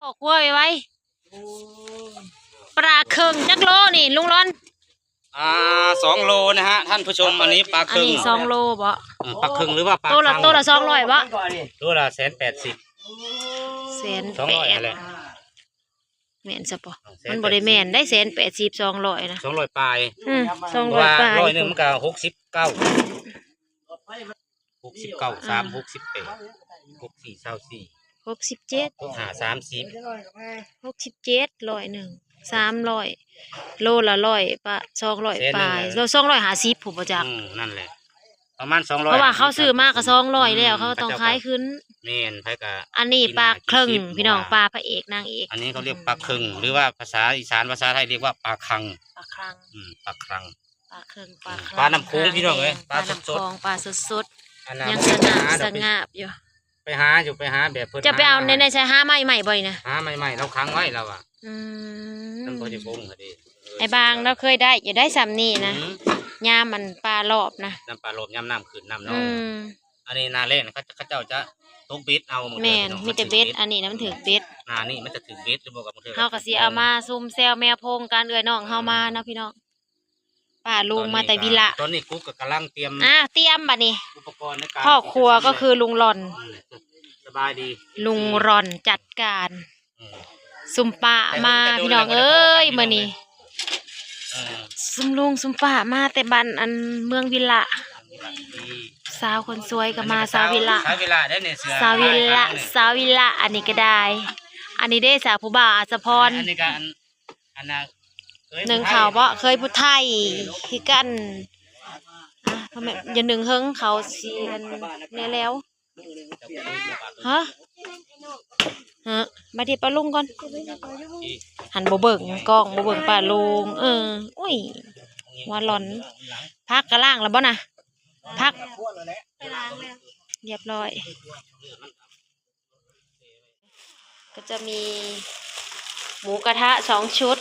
ອອກຄົວໄວໆ. ປາເຄິ່ງຈັກໂລນີ້ລຸງຫຼອນ? ອ່າ ສອງໂລນະຮະທ່ານຜູ້ຊົມ. ອັນນີ້ປາເຄິ່ງ ອັນນີ້ສອງໂລບໍ? ເອີ ປາເຄິ່ງ ຫຼືວ່າປາ ໂຕລະ ຄັງ ໂຕລະສອງຮ້ອຍບໍ? ໂຕລະແສນແປດສິບ ແສນແປດ ສອງຮ້ອຍຫັ້ນແຫຼະ. ແມ່ນຊະບໍ່? ເອີ ແສນແປດສິບ ມັນບໍ່ໄດ້ແມ່ນໄດ໋ ແສນແປດສິບ ສອງຮ້ອຍນະ ສອງຮ້ອຍປາຍ. ອືມ ສອງຮ້ອຍປາຍ ເພາະວ່າຮ້ອຍໜຶ່ງມັນກໍຫົກສິບເກົ້າ ຫົກສິບເກົ້າ ສາມ ອ່າ ຫົກສິບແປດ ຫົກສີ່ ຊາວສີ່ ຫົກສິບເຈັດ ຫົກຫ້າ ສາມສິບ ຫົກສິບເຈັດ ຮ້ອຍໜຶ່ງ ສາມຮ້ອຍ ໂລລະຮ້ອຍປະ ສອງຮ້ອຍປາຍ ແສນໜຶ່ງ ໂລສອງຮ້ອຍຫ້າສິບພຸ້ນບໍ່ຈັກ. ອືມ ນັ້ນແຫຼະ ປະມານສອງຮ້ອຍ ເພາະວ່າເຂົາຊື້ມາກໍສອງຮ້ອຍແລ້ວ ອືມ ເຂົາຕ້ອງຂາຍຂຶ້ນ. ແມ່ນ ໃຜກໍ ອັນນີ້ປາເຄິ່ງ ກິນໜ້າກິນສິບ ພີ່ນ້ອງ ວ່າ ປາພະເອກນາງເອກ ອັນນີ້ເຂົາຮຽກປາເຄິ່ງ ຫຼືວ່າພາສາອີສານ ພາສາໄທຮຽກວ່າປາຄັງ ປາຄັງ. ອືມ ປາຄັງ ປາເຄິ່ງ ປາ ອືມ ຄັງ ປານ້ຳໂຂງ ພີ່ນ້ອງເອີຍ ປານ້ຳໂຂງ ປາສົດໆ ຍັງສະຫງາບສະຫງາບຢູ່. ໄປຫາຢູ່ ໄປຫາແບບເພິ່ນ ຈະໄປເອົາໃນ ໃນໃສ ຫາມາໃໝ່ບໍ່ນີ້ນະ? ຫາໃໝ່ໆ ລາວຂັງໄວ້ລາວວ່າ. ອືມ ມັນບໍ່ໄດ້ບົງຫັ້ນເດ້. ໄອ້ບາງລາວເຄີຍໄດ້ຢູ່ໄດ໋ສ່ຳນີ້ນະ ອືມ ຍາມມັນປາລອບນະ ຍາມປາລອບ ຍາມນ້ຳຂຶ້ນນ້ຳນອງ. ອືມ ອັນນີ້ໜ້າແລ້ງເຂົາ ເຂົາເຈົ້າຈະຕົກເບັດເອົາ. ແມ່ນ ມີແຕ່ເບັດ ອັນນີ້ນະມັນຖືກເບັດ. ໜ້ານີ້ມັນຈະຖືກເບັດ ຫຼືບໍ່ກໍບາງເທື່ອ ເຮົາກໍຊິເອົາມາຊຸມແຊວແມວໂພງກັນ ເອື້ອຍນ້ອງເຮົາມາເນາະ ອືມ ພີ່ນ້ອງ. ປ້າລຸງມາແຕ່ວິລະ ຕອນນີ້ກຸກກໍກຳລັງຕຽມ ອ່າ ຕຽມບັດນີ້ ອຸປະກອນໃນການ ຄອບຄົວກໍຄືລຸງຫຼອນ ອືມ ສະບາຍດີ ລຸງຫຼອນຈັດການ. ອືມ ຊຸມປ້າມາ ພີ່ນ້ອງເອີຍ ມື້ນີ້ ເອີ ຊຸມລຸງຊຸມປ້າມາແຕ່ບ້ານອັນເມືອງວິລະ ສາວຄົນສວຍກໍມາ ສາວວິລະ ສາວວິລະເດ້ນີ້ ເສື້ອ ສາວວິລະ ສາວວິລະ ອັນນີ້ກໍໄດ້ ອັນນີ້ເດ້ ສາວຜູ້ບ່າວອາສະພອນ ອັນນີ້ກໍອັນ ອັນນ່າ ໜຶ້ງເຂົ້າບໍ? ເຄີຍຜູ້ໄທຄືກັນ. ອ່ະ ພໍ່ແມ່ ຢ່າໜຶ້ງເຫິງ ເຂົ້າຊິອັນແນວແລ້ວ. ຮະ ຮະ ມາທີ່ປ້າລຸງກ່ອນ. ຫັ້ນບໍ່ເບິ່ງກ້ອງ ບໍ່ເບິ່ງປ້າລຸງ. ເອີ ໂອ້ຍ ຫົວຫຼອນ. ຜັກກະລ້າງແລ້ວບໍ່ນະ? ຜັກ ລຽບຮ້ອຍ. ກໍຈະມີໝູກະທະສອງຊຸດ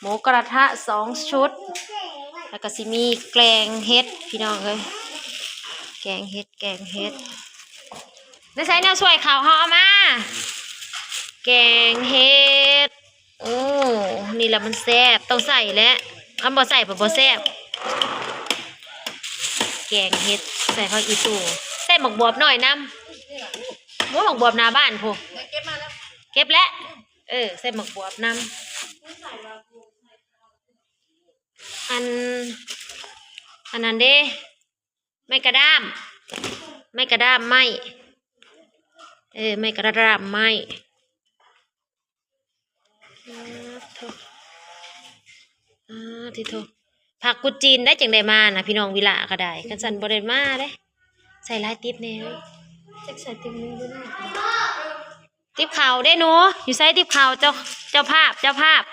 ໝູກະທະສອງຊຸດ ແລ້ວກໍຊິມີແກງເຫັດ ພີ່ນ້ອງເອີຍ ແກງເຫັດ ແກງເຫັດ. ໄດ້ໃສ່ແນວຊ່ວຍເຂົາ ເຮົາເອົາມາ ແກງເຫັດ. ໂອ້ ນີ້ລະມັນແຊບ ຕ້ອງໃສ່ແຫຼະ ຄັນບໍ່ໃສ່ກໍບໍ່ແຊບ. ແກງເຫັດໃສ່ຜັກອີຕູ່ ໃສ່ໝາກບວບໜ້ອຍນຳ. ໂອ້ ໝາກບວບໜ້າບ້ານພຸ້ນ ເກັບແລ້ວ ເອີ ໃສ່ໝາກບວບນຳ. ອັນ ອັນນັ້ນເດ້ ໄມ້ກະດ້າມ ໄມ້ກະດ້າມໄມ້ ເອີ ໄມ້ກະດ້າມໄມ້. ອາ ໂທ້ ອາ ທິໂທ້ ພັກກຸດຈີນໄດ້ ຈັ່ງໄດ້ມານະ ພີ່ນ້ອງວິລະກໍໄດ້ ຄັນຊັ້ນບໍ່ໄດ້ມາເດ້. ໃສ່ຫຼາຍຕິບແດ່ ຈັກໃສ່ຕິບໜຶ່ງຢູ່ນະ. ຕິບເຂົ້າເດ້ໜູ ຢູ່ໃສຕິບເຂົ້າ? ເຈົ້າ ເຈົ້າພາບ ເຈົ້າພາບ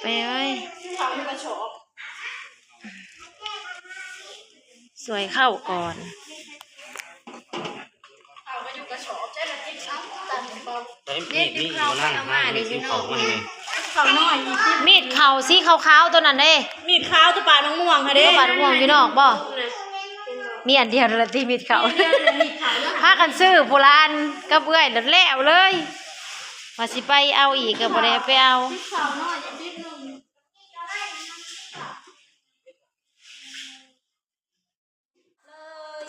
ໄປເອີຍ ເຂົ້າຢູ່ກະສອບ ຊ່ວຍເຂົ້າກ່ອນ. ໃຊ້ມີດ ມີດບໍ່ນາງ ມີດຕິບເຂົ້າມາໃຫ້ແດ່. ມີດເຂົ້າສີຂາວໆ ຕົວນັ້ນເດ້ ມີດຂາວຕົວປາດໝາກມ່ວງຫັ້ນເດ້ ຕົວປາດໝາກມ່ວງຢູ່ນອກບໍ່? ມີອັນດຽວນັ້ນລະຕິ ມີດເຂົ້າ ພາກັນຊື້ຜູ້ລະອັນກັບເອື້ອຍ ແລ້ວແລ້ວເລີຍ ວ່າຊິໄປເອົາອີກກໍບໍ່ໄດ້ໄປເອົາ. ເລີຍ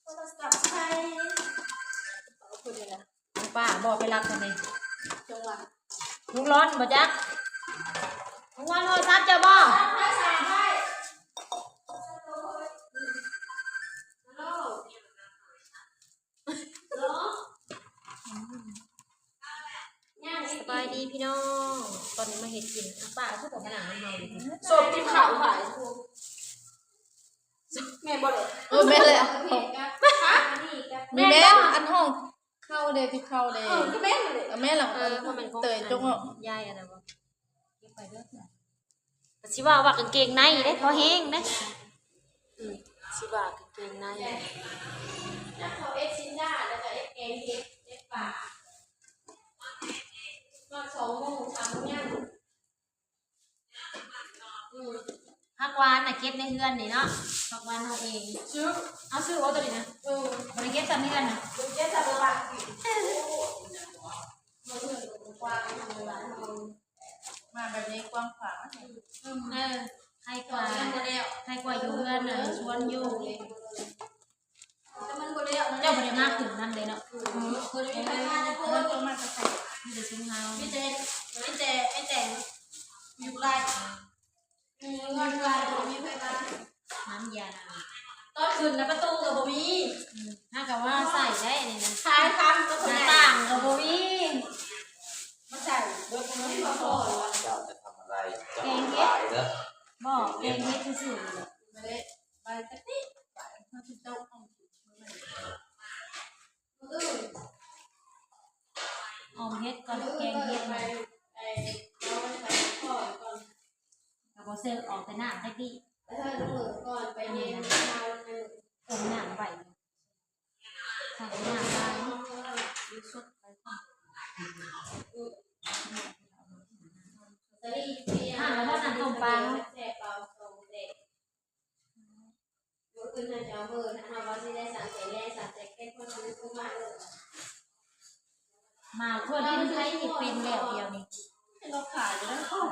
ໂທລະສັບໃສ່ ເອົາເພິ່ນນີ້ລະ ປ້າບໍ່ໄປຮັບເພິ່ນນີ້ ຈັງຫວະ ລຸງຫຼອນບໍ່ຈັກ ລຸງຫຼອນໂທລະສັບເຈົ້າບໍ່? ສະບາຍດີພີ່ນ້ອງ ຕອນນີ້ມາເຮັດກິນ ປ້າຄືບໍ່ມານັ່ງນຳເຮົາຢູ່ ສົບກິນເຂົ້າຫວາຍ ແມ່ນບໍ່ເດ້? ເອີ ແມ່ນແຫຼະ ແມ່ນ ອັນຫ້ອງເຂົ້າເດ້ ຕິບເຂົ້າເດ້ ເອີ ກໍແມ່ນແຫຼະ ເອີ ແມ່ນລະ ເອີ ເຕີຍຈົກເນາະ ຍາຍອັນນັ້ນບໍ່ ເກັບໄປເດີ ກໍຊິວ່າວ່າກາງເກງໃນເດ້ ພໍແຮງເດ້ ອືມ ຊິວ່າກາງເກງໃນ ເຂົາເຮັດຊີ້ນດາດ ແລ້ວກໍເຮັດແກງເຫັດ ເຮັດປາ ຮອດສອງໂມງ ສາມໂມງຍັງ ອືມ ຜັກຫວານນະເກັບໃນເຮືອນນີ້ເນາະ ຜັກຫວານເຮົາເອງ ຊື້ ເອົາຊື້ບໍ່ຕົວນີ້ນະ ເອີ ບໍ່ໄດ້ເກັບໃສ່ເຮືອນນະ ບໍ່ໄດ້ເກັບໃສ່ບ້ານ. ຊວນຢູ່ ແຕ່ມັນບໍ່ແລ້ວ ເຈົ້າບໍ່ໄດ້ມາຂຶ້ນນຳເດ້ເນາະ. ເອີ ບໍ່ໄດ້ມີໃຜມາຈັກຄົນ ມີແຕ່ຊຸມເຮົາ ມີແຕ່ ມີແຕ່ໄອ້ແຕງຢູ່ຫຼາຍ. ອືມ ເງິນຫຼາຍ ບໍ່ມີໃຜມາ ນ້ຳຢານາ ຕອນຂຶ້ນນະປະຕູກໍບໍ່ມີ. ອືມ ຫາກໍວ່າໃສ່ໄດ້ນີ້ນະ ຂາຍຄຳກໍບໍ່ໄດ້ ໜ້າຕ່າງກໍບໍ່ມີ ມາໃສ່ເບິດ ບໍ່ມີພໍ ເຈົ້າຈະທຳອະໄລ? ເຈົ້າຂາຍເດີ ບໍ່ ແກງເຫັດຊື່ໆ ບໍ່ໄດ້ ໄປກະຕິ ໄປເຮົາຊິເຈົ້າຂອງ ອອມເຫັດກ່ອນ ແກງເຫັດ ກໍບໍ່ເຊີອອກແຕ່ນ້ຳຈັກດີ້ ເອີ ລົງມືກ່ອນໄປແຍງ ອັນນັ້ນນະ ຕົ້ມນ້ຳໄວ້ ໃສ່ນ້ຳຫຼາຍ ສົດໄປກ່ອນ ອ່າ ແລ້ວບໍ່ນ້ຳຕົ້ມປາເນາະ. ມາທົ່ວດິນໄທນີ້ເປັນແລ້ວດຽວນີ້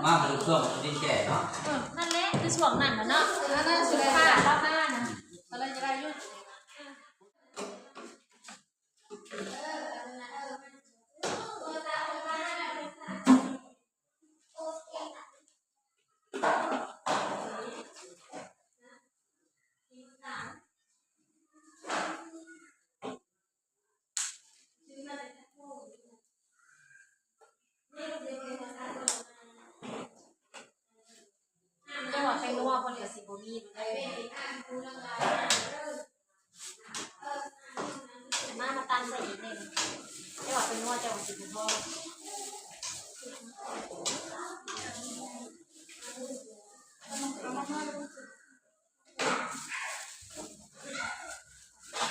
ມາເປັນຊ່ວງດິນແກ່ເນາະ. ເອີ ນັ້ນແຫຼະ ຄືຊ່ວງນັ້ນນະເນາະ ອັນນັ້ນຊິໄດ້ ລາວມານະ ກໍເລີຍຈະໄດ້ຢູ່. ຈັງຫວະແປ້ງນົວເພິ່ນກໍຊິບໍ່ມີເດ້ ມາ ມາຕຳໃສ່ອີກແດ່ ແຕ່ວ່າເປັນງົວເຈົ້າຊິບໍ່ພໍ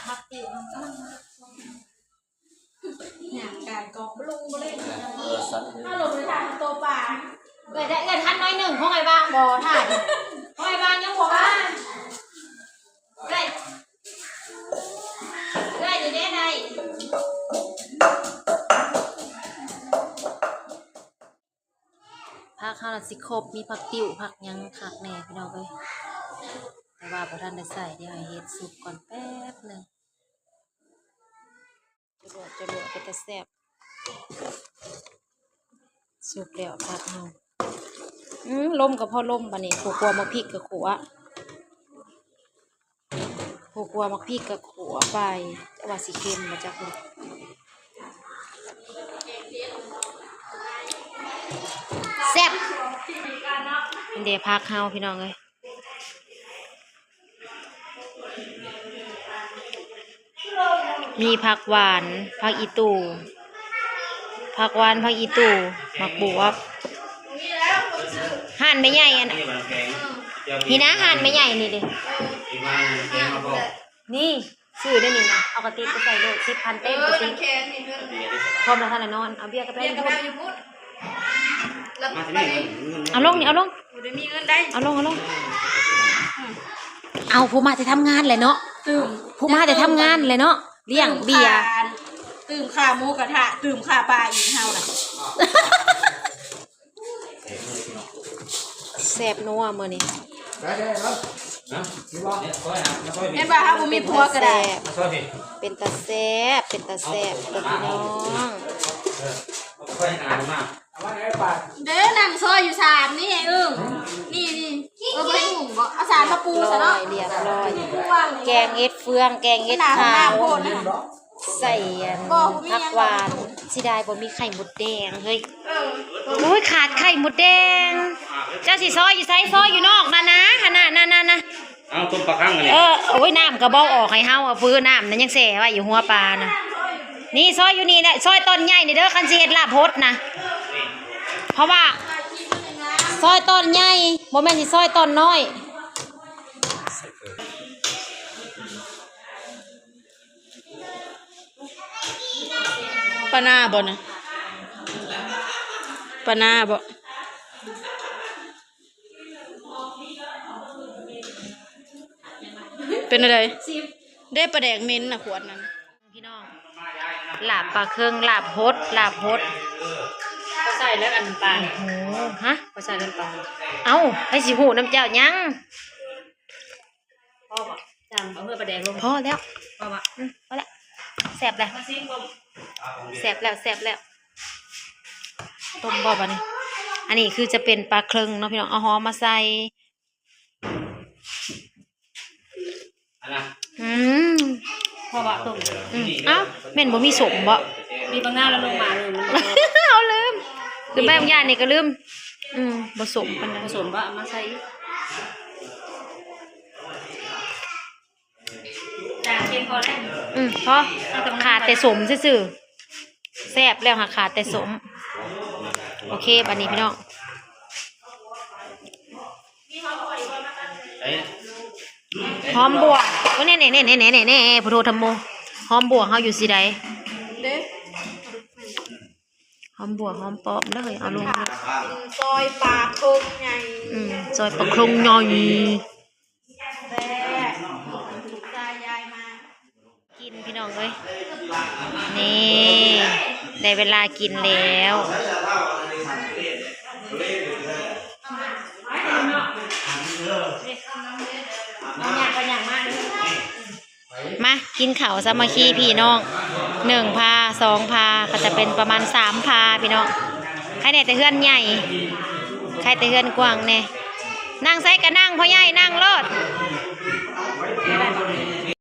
ມັກຕິວນຳກັນ ຍ່າງກາຍກອງບະລຸງບະເລັງ ເອີ ເອົາລົງໄປທາງໂຕປາ ເອື້ອຍໄດ້ ເອື້ອຍທັນໜ້ອຍໜຶ່ງ ຂອງອ້າຍວາງບໍ່ ຖ້າ ຂອງອ້າຍວາງຍັງບໍ່ມາ ເອື້ອຍ ເອື້ອຍນີ້ເດ້ໄດ້ ຜັກເຮົາລະຊິຄົບ ມີຜັກຕິ້ວ ຜັກຫຍັງຄັກແນ່ພີ່ນ້ອງເອີຍ ແຕ່ວ່າບໍ່ທັນໄດ້ໃສ່ ດຽວໃຫ້ເຮັດສຸກກ່ອນແປັບໜຶ່ງ. ຈະຫຼວກ ຈະຫຼວກ ເປັນຕາແຊບ. ສຸກແລ້ວຜັກເຮົາ. ອືມ ລົມກໍພໍລົມບາດນີ້ ຜູ້ຂົ້ວໝາກພິກກໍຂົ້ວ ຜູ້ຂົ້ວໝາກພິກກໍຂົ້ວໄປ ແຕ່ວ່າຊິເຄັມບໍ່ຈັກເລີຍ. ແຊບ ເດ້ຜັກເຮົາພີ່ນ້ອງເອີຍ. ມີຜັກຫວານ ຜັກອີ່ຕູ່ ຜັກຫວານ ຜັກອີ່ຕູ່ ໝາກບວບ. ຮ້ານແມ່ໃຫຍ່ອັນ ນີ້ນະ ຮ້ານແມ່ໃຫຍ່ນີ້ເດ້ ນີ້ ຊື້ໄດ້ນີ້ນະ ເອົາກະຕິບໄປໃສ່ໂລດ ສິບພັນເຕັມກະຕິບ ພ້ອມແລ້ວທ່ານລະນອນ ເອົາເບຍກັບແພ ເບຍກັບແພຢູ່ພຸ້ນ ເອົາລົງນີ້ ເອົາລົງ ບໍ່ໄດ້ມີເງິນໄດ໋ ເອົາລົງ ເອົາລົງ ເອົາຜູ້ມາແຕ່ທຳງານແຫຼະເນາະ ຕື່ມ ຜູ້ມາແຕ່ທຳງານແຫຼະເນາະ ລ້ຽງເບຍ ຕື່ມຄ່າໝູກະທະ ຕື່ມຄ່າປາອີກເຮົານະ. ແຊບນົວມື້ນີ້ ໄດ້ໆ ເນາະ ເຫັນບໍ່ ເຮົາບໍ່ມີຜົວກໍໄດ້ ເປັນຕາແຊບ ເປັນຕາແຊບເດີພີ່ນ້ອງ ເອີ ເດີ ນັ່ງຊອຍຢູ່ສາມນີ້ ເອີ ນີ້ໆ ເອີ ບໍ່ໄດ້ຫຸງບໍ່ ເອົາສາມມາປູຊະເນາະ ຮຽບຮ້ອຍ ແກງເຫັດເຟືອງ ແກງເຫັດຂາວ ໃສ່ອັນ ຜັກຫວານ ເສຍດາຍບໍ່ມີໄຂ່ມົດແດງເຮີ້ຍ ເອີ ໂອ້ຍ ຂາດໄຂ່ມົດແດງ ເຈົ້າຊິຊອຍຢູ່ໃສ ຊອຍຢູ່ນອກນັ້ນນະ ຫັ້ນນະ ນັ້ນໆ ເອົາຕົ້ມປາຄັງອັນນີ້ ເອີ ໂອ້ຍ ນ້ຳກະບໍ່ອອກໃຫ້ເຮົາ ເອົາເຟີນ້ຳນັ້ນຍັງແຊ່ໄວ້ຢູ່ຫົວປານະ ນີ້ຊອຍຢູ່ນີ້ແຫຼະ ຊອຍຕອນໃຫຍ່ນີ້ເດີ ຄັນຊິເຮັດລາບຫົດນະ ເພາະວ່າຊອຍຕອນໃຫຍ່ ບໍ່ແມ່ນຊິຊອຍຕອນນ້ອຍ. ປານາບໍ່ນະ? ປານາບໍ່? ເປັນແນວໃດ? ເດ້ ປາແດກເໝັນນະ ຂວດນັ້ນ. ພີ່ນ້ອງ ລາບປາເຄິງ ລາບຫົດ ລາບຫົດ ບໍ່ໃສ່ແລ້ວອັນປາ ໂອ້ໂຫ ຮະ ບໍ່ໃສ່ແລ້ວປາ ເອົ້າ ໃຜຊິຮູ້ນຳເຈົ້າຫຍັງ? ພໍບໍ່? ຈຳ ເອົາເຫືອປາແດກລົງ ພໍແລ້ວ ພໍບໍ່? ອືມ ພໍແລ້ວ ແຊບແລ້ວ ມາຊີມເບິ່ງ ແຊບແລ້ວ ແຊບແລ້ວ ຕົ້ມບໍ່ບາດນີ້? ອັນນີ້ຄືຈະເປັນປາເຄິ່ງເນາະພີ່ນ້ອງ ເອົາຫອມມາໃສ່ ອັນນະ ອືມ ພໍບໍ່ຕົ້ມ? ອືມ ເອົ້າ ແມ່ນບໍ່ມີສົ້ມບໍ່? ມີບາງນາວລະລົງມາເລີຍ ມັນບໍ່ ເອົາລືມ ຄືແບບຢ່າງນີ້ກໍລືມ ອືມ ບໍ່ສົ້ມປານໃດ ບໍ່ສົ້ມບໍ່? ເອົາມາໃສ່ອີກ ຈາງເຄັມພໍແລ້ວ ອືມ ພໍ ຂາດແຕ່ສົ້ມຊື່ໆ ແຊບແລ້ວຫາກຂາດແຕ່ສົ້ມ ໂອເຄ ບາດນີ້ພີ່ນ້ອງ ຫອມບົວ ໂອ້ ແນ່ໆໆໆໆ ພຸດໂທທຳໂມ ຫອມບົວເຮົາຢູ່ຊິໃດ ເດ້ ຫອມບົວຫອມປ້ອມເດີ ເອົາລົງ ຊອຍປາໂຄງໃຫຍ່ ອືມ ຊອຍປາໂຄງໃຫຍ່ ແຊບ ລູກຊາຍຍາຍມາ ກິນພີ່ນ້ອງເອີຍ ນີ້ ໄດ້ເວລາກິນແລ້ວ ມາກິນເຂົ້າສາມັກຄີພີ່ນ້ອງ ໜຶ່ງພາ ສອງພາ ກໍຈະເປັນປະມານສາມພາພີ່ນ້ອງ ໃຄແນ່ແຕ່ເຮືອນໃຫຍ່ ໃຄແຕ່ເຮືອນກວ້າງແນ່ ນັ່ງໃສກໍນັ່ງ ພໍ່ໃຫຍ່ນັ່ງໂລດ